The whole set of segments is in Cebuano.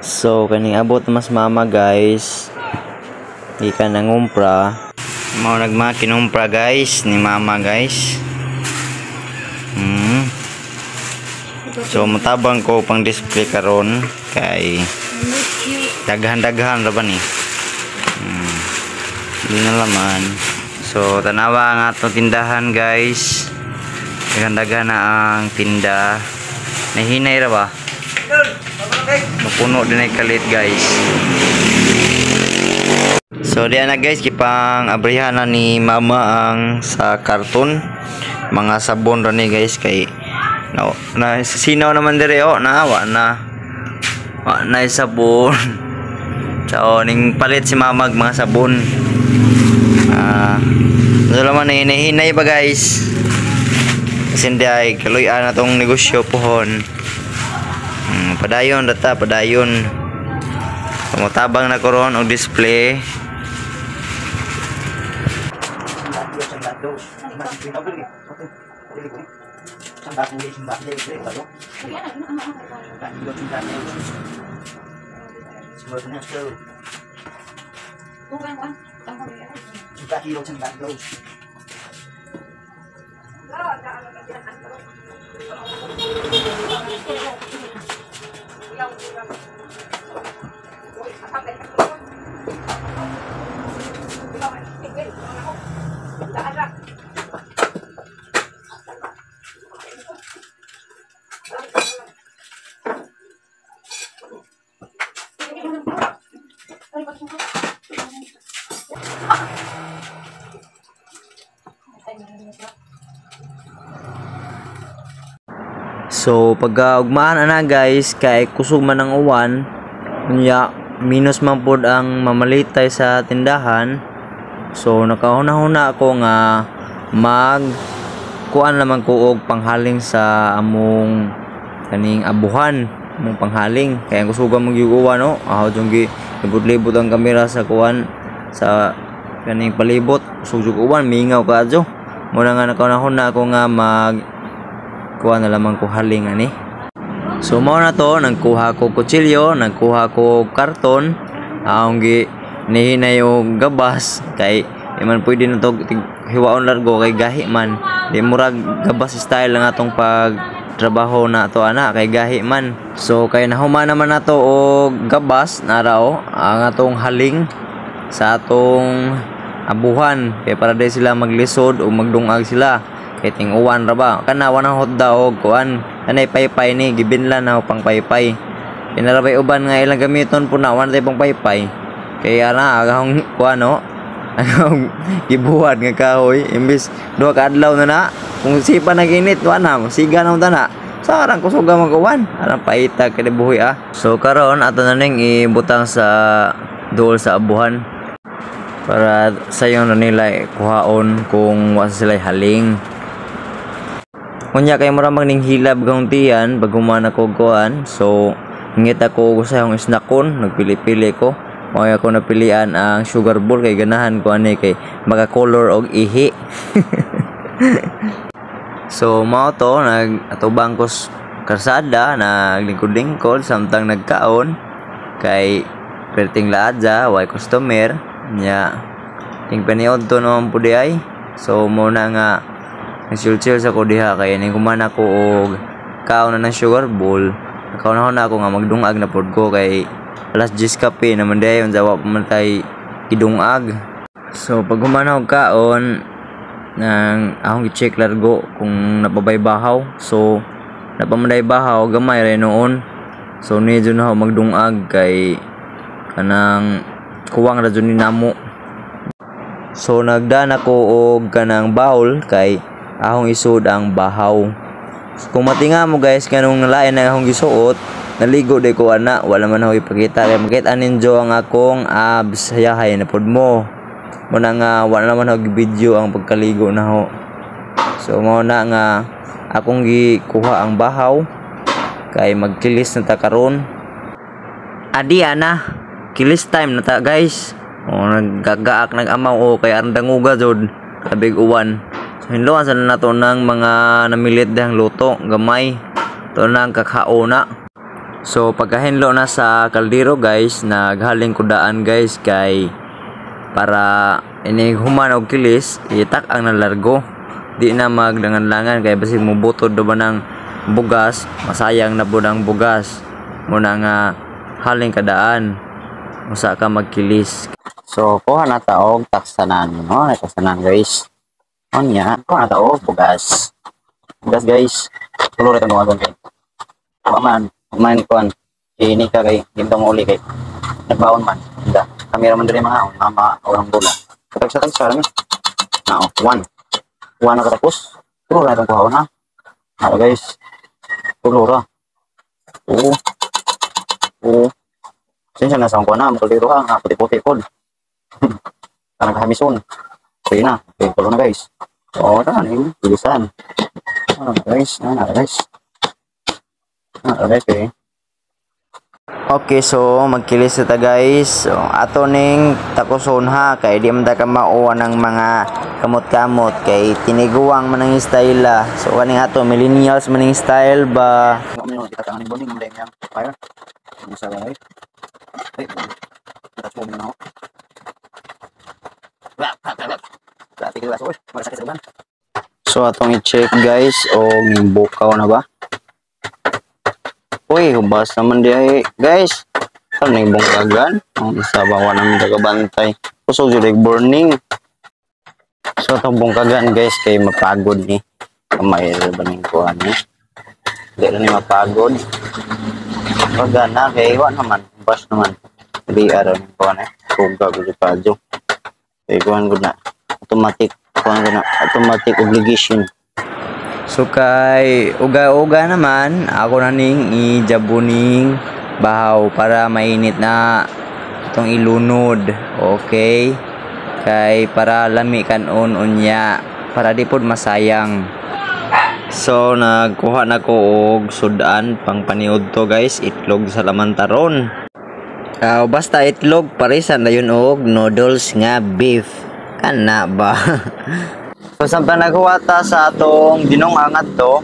So kaning abot mas mama guys, gikan nangumpra. Mao nagma kinumpra guys ni mama guys. So mutabang ko pang display karon kay daghan-daghan ra ba ni. Di na laman. So tanawa ang atong tindahan guys. Daghan-daghan na ang tinda. Nahinay ra ba? Mapuno din ay kalit guys. So diyan na guys, kipang abrihan na ni mama ang sa karton. Mga sabon ra ni guys kay no, na sinaw naman dire oh, na wa na. Wa na sabon. So ning palit si mama og mga sabon. So laman na hinahinay ba guys? Kasi hindi ay kaluy-an na tong negosyo pohon. Padayon data, padayon. Pamutabang na ko ron og display. So pagka ugmaan ana guys kay kusog man ang uwan, unya minus man pod ang mamalitay sa tindahan. So nakahuna-huna ako nga mag kuan naman ko og panghaling sa among kaning abuhan, among panghaling kay ang kusugan man gyud uwan no. Aho jung gi libot-libot ang kamera sa kuan sa kaning palibot, kusog jud uwan, mingaw kaadyo. Muna nga nakahuna-huna ako nga mag kuha na lamang ko haling ani. So mao na to, nagkuha ko kutsilyo, nagkuha ko karton, akong gi nihinay og gabas kay di man pwede na to hiwaon largo kay gahi man. Di murag gabas style lang atong pag trabaho na to ana kay gahi man. So kay nahuman naman nato og gabas narao ang atong haling sa atong abuhan kay para di sila maglisod o magdungag sila. Kay ting-uwan ra ba kana wa na hotda og kuan kanay paypay ni gibinlan na pang paypay. Pinarabay uban nga ilang gamiton po na wa na tay pang paypay. Kay ana agahong kuan no, agahong gibuhat nga kahoy imbis duha ka adlaw na na kung sipa na ginit wa na siga na unta na. Sarang kusuga man kuan arang paita kay buhi ah. So karon ato na ning ibutang sa duol sa abuhan para sayon na nila kuhaon kung wa sila haling. Unya kay mura man ning hilab gauntian pag human ako kuan. So ngita ko sa akong snackon, nagpili-pili ko. Mao ako napilian ang sugar bowl kay ganahan ko ani kay maka-color og ihi. So mao to, nag-atubang ko karsada, naglingkod-lingkod samtang nagkaon kay perting laadja way customer nya ting paniod to naman pud ay. So mo na nga nagchill-chill sa ko diha kay ning human ako og kaon na ng sugar bowl. Nakaon na ako nga magdungag na pod ko kay alas 10 kape naman dayon unsa wa pa man tay gidungag. So pag human ako kaon nang akong gi-check largo kung napabay bahaw. So napamanday bahaw gamay ra noon. So ni jud na ako magdungag kay kanang kuwang ra jud ni namo. So nagdan ako og kanang bowl kay ahong isod ang bahaw. So, kung matinga mo guys kanong nalain na akong gisuot, naligo day ko ana, wala man ako ipakita kay makita ninyo ang akong abs, hayahay na pod mo. Muna nga wala naman ako video ang pagkaligo na ho. So mao na nga akong gikuha ang bahaw kay magkilis na ta karon. Adi ana, kilis time na ta guys. O naggagaak nag-amaw o kay arang danguga jud kabig uwan. So hinloan sa nato ng mga namilit dihang luto gamay. To na ang kakaona. So pagkahinlo na sa kaldero, guys, naghaling ko daan, guys, kay para inig human og kilis, itak ang nalargo. Di na maglangan-langan kay basig mobutod do ba ng bugas, masayang na pud ang bugas. Muna nga haling kadaan usa ka magkilis. So, kuha na ta og taksanan, no? Taksanan, guys. Unya, kuha na ta og bugas. Bugas, guys. Tulo ra itong duwagon kay. Wa man, man kuan. Ini ka kay ginto mo uli kay nagbaon man. Inda. Kami ra man diri mga mama orang bola. Tagsa tagsa ra ni. Nao, one. One na katapos. Tulo ra itong kuhaon ha. Nao, guys. Tulo ra. Oo. Oo. Sensya na sa akong kuha na, makaliro ha, nga puti-puti pod. Kanang kahamison. Okay na. Okay, tulo na, guys. Oo, tara na yun. Bilisan. Ano na, guys? Ano na, guys? Ano na, guys? Okay. Okay, so magkilis na ta, guys. So, ato ning takuson ha kay di man ta ka mauwa ng mga kamot-kamot kay tiniguang man ang style ah. So kaning ato millennials man ning style ba. Ano mo kita tangan boning mo yang fire. Ano sa guys? Ay, touch mo na ako. Dati ka so, masakit sa uban. So atong i-check, guys, o bukaw na ba? Uy, hubas naman di ay, guys. Ano yung bungkagan? Ang isa ba wa naman tagabantay. Kusog jud like burning. So atong bungkagan, guys, kay mapagod ni. Kamay ra ba ning kuan ni? Di na ni mapagod. Pagana kay wa naman, hubas naman. Di araw ning kuan eh. Kuga gud padyo. Kay kuan gud na. Automatic kuan gud na. Automatic obligation. So kay uga-uga naman, ako na ning ijabuning bahaw para mainit na itong ilunod. Okay? Kay para lami kanon unya, para di pod masayang. So nagkuha na ko og sudan pang paniud to, guys, itlog sa laman taron. Basta itlog parisan na yun og noodles nga beef. Kana ba? So samtang naghuwa ta sa atong dinungangat to,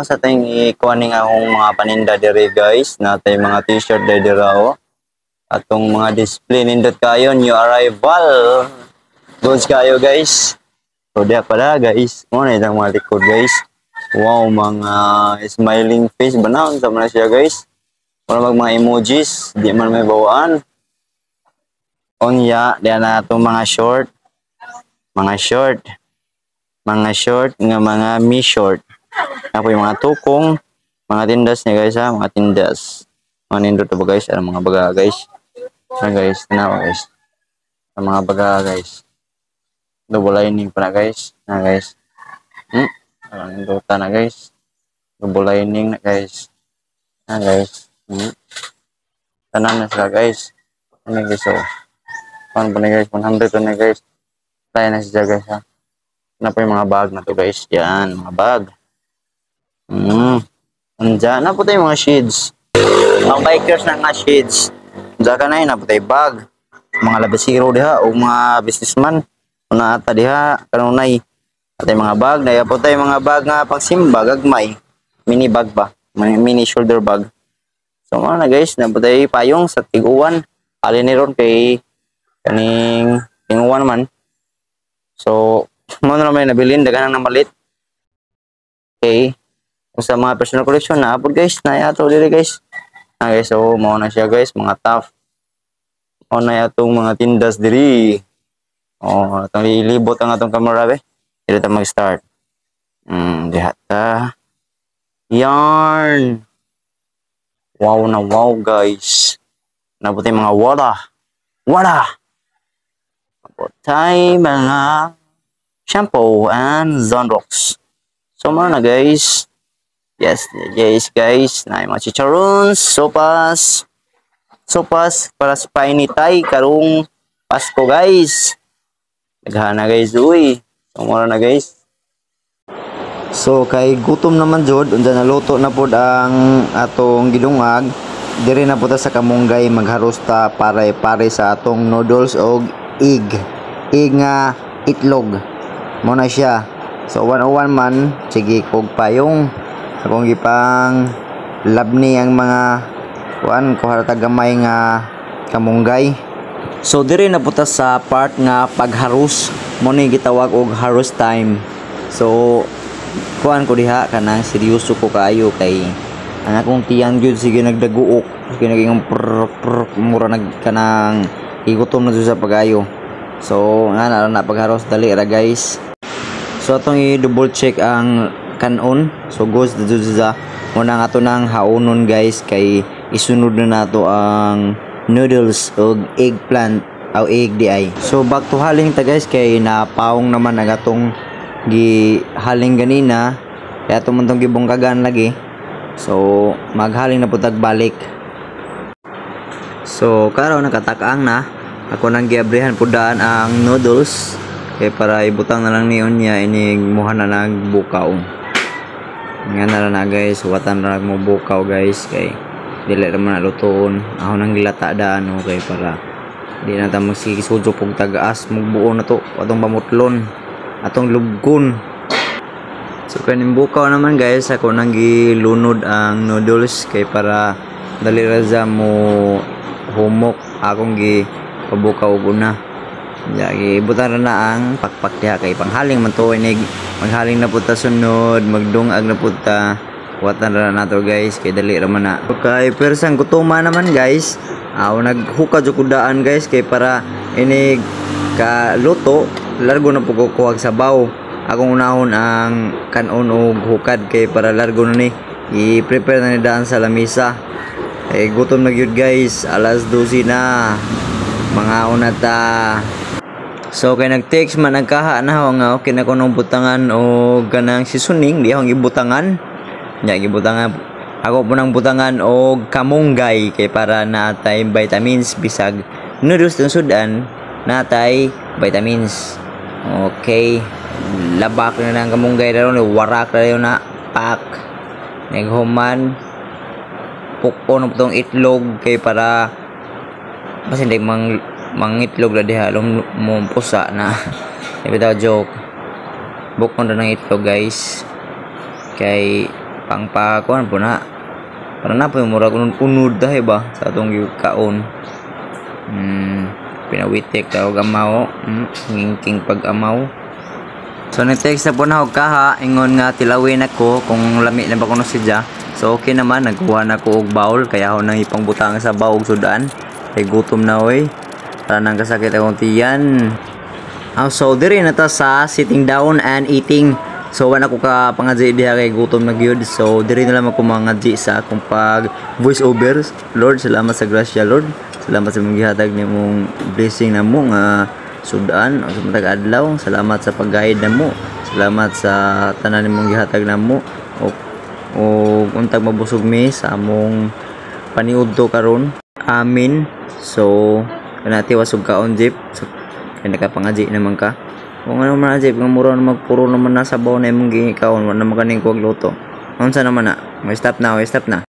sa atong ikuha ning akong mga paninda diri, guys, natay mga t-shirt diri dira oh. Atong mga display nindot kayo, new arrival. Goods kayo, guys. So diha pala, guys. Mo na itang mga likod, guys. Wow, mga smiling face ba na? Unsa man na siya, guys? Wala mag mga emojis, di man may bawaan. Unya, diha na atong mga short. Mga short. Mga short nga mga mi short. Ako yung mga tukong, mga tindas niya, guys, ha, mga tindas. Mga nindot ba, guys? Ano mga baga, guys? Ah, guys, tanawa, guys. Ang mga baga, guys. Double lining pa na, guys. Na, guys. Ang nindota na, guys. Double lining na, guys. Na, guys. Tanan na sila, guys. Ano, guys, so. Paano pa na, guys? 100 na, guys. Tayo na siya, guys, ha. Ano pa yung mga bag na to, guys? Yan, mga bag. Andiyan na po tayo mga shades. Ang bikers na nga shades. Diyan ka na yun, na po tayo bag. Mga labasiro diha o mga businessman. Una ata diha, kanunay. At mga bag, na po tayo mga bag nga pangsimba, gagmay. Mini bag ba? Mini shoulder bag. So mga na, guys, na po tayo payong sa tiguan. Alin ni ron kay kaning tinguan man. So, mo na naman nabilin, daghan na malit. Okay. Kung sa mga personal collection na apod, guys, na ato diri, guys. Ah, guys, so mao na siya, guys, mga top. Mao na atong mga tindas diri. Oh, atong ilibot ang atong camera be. Dili ta mag-start. Diha ta. Yarn. Wow na wow, guys. Nabot mga wala. Wala. Nabot mga shampoo and Zonrox. So mao na, guys. Yes, guys. Na yung mga chicharons, sopas. Sopas para sa painitay karong Pasko, guys. Naghana, guys, uy. So mao na, guys. So kay gutom naman jud, unsa naluto na pod ang atong gidungag. Diri na po ta sa kamunggay magharusta pare-pare sa atong noodles og egg. Egg nga itlog. Mo na siya. So 101 man, sige kog payong akong gipang Labni ang mga kuan, kuha ta gamay nga kamunggay. So diri na puta sa part nga pagharus, mo ni gitawag og harvest time. So kuan ko diha, kanang seryoso ko kaayo kay ang akong tiyan gyud sige nagdaguok, sige naging prr prr, mura nag kanang igutom na jud sa pagayo. So nga na na pagharos, dali ra, guys. So atong i-double check ang kanon. So goes the jud sa muna nga ato nang haonon, guys, kay isunod na nato ang noodles og eggplant aw egg di ay. So back to haling ta, guys, kay napaong naman ang atong gihaling ganina, kaya ato man tong gibungkagan lagi. So maghaling na pud tag balik. So karon nakatak-ang na ako, nang giabrihan pud daan ang noodles kay para ibutang na lang ni unya inig muha na nagbukaw. Nga na lang na, guys, watan ra mo bukaw, guys, kay dili ra man na lutoon. Ako nang gilata daan, okay, para di na ta magsigisudyo og tagaas, mugbuo na to atong pamutlon, atong lubkon. So kaning bukaw naman, guys, ako nang gilunod ang noodles kay para dali ra sa mo humok. Akong gi pabukaw og una. Ya, gibutan ra na ang pakpak diha kay panghaling man to. Inig maghaling na pud ta sunod, magdungag na pud ta. Watan ra nato, guys, kay dali ra man na. Okay, pero sang gutoma naman, guys, aw naghuka jud ko daan, guys, kay para inig ka luto, largo na pud ko kuhag sabaw. Akong unahon ang kanon og hukad kay para largo na ni. I-prepare na ni daan sa lamisa. Eh, gutom na gyud, guys, alas 12 na. Mga una ta. So kay nag-text man nagkaha na ako nga okay na kuno butangan og kanang seasoning, di akong ibutangan. Nya gibutangan ako po ng butangan og kamunggay kay para natay vitamins, bisag noodles tong sudan, natay vitamins. Okay. Labak na ng kamunggay ron, warak na yun na pak. Naghuman pukon na tong itlog kay para basin di mang mangitlog na diha lum mo pusa na. Di bitaw joke. Bukon na ng itlog, guys, kay pangpakuan po na para na po yung murag unod, unod dahi ba sa atong kaon. Pinawitik tawag amaw, ngingking pag-amaw. So ni-text na po na og kaha, ingon nga tilawin ako kung lami na ba kuno siya. So okay naman, nagkuha na ko og bowl kaya ako nang ipangbutang sa bowl og sudan. Kay gutom na oy. Para nang kasakit akong tiyan. Ah, so diri na ta sa sitting down and eating. So wala ko ka pangadji diha kay gutom na gyud. So diri na lang ako mangadji sa akong pag voice over. Lord, salamat sa grasya, Lord. Salamat sa imong gihatag nimong blessing namo nga sudan o sa matag adlaw. Salamat sa pag-guide namo. Salamat sa tanan nimong gihatag namo. O untag mabusog mi sa among paniudto karon. Amen. So kanati wasog kaon, jeep. So, kay nakapangadji naman ka. Kung ano man, jeep, nga mura na magpuro naman na sabaw na imong gikaon, wala naman kaning kuwag luto. Unsa naman na? May stop na, may stop na.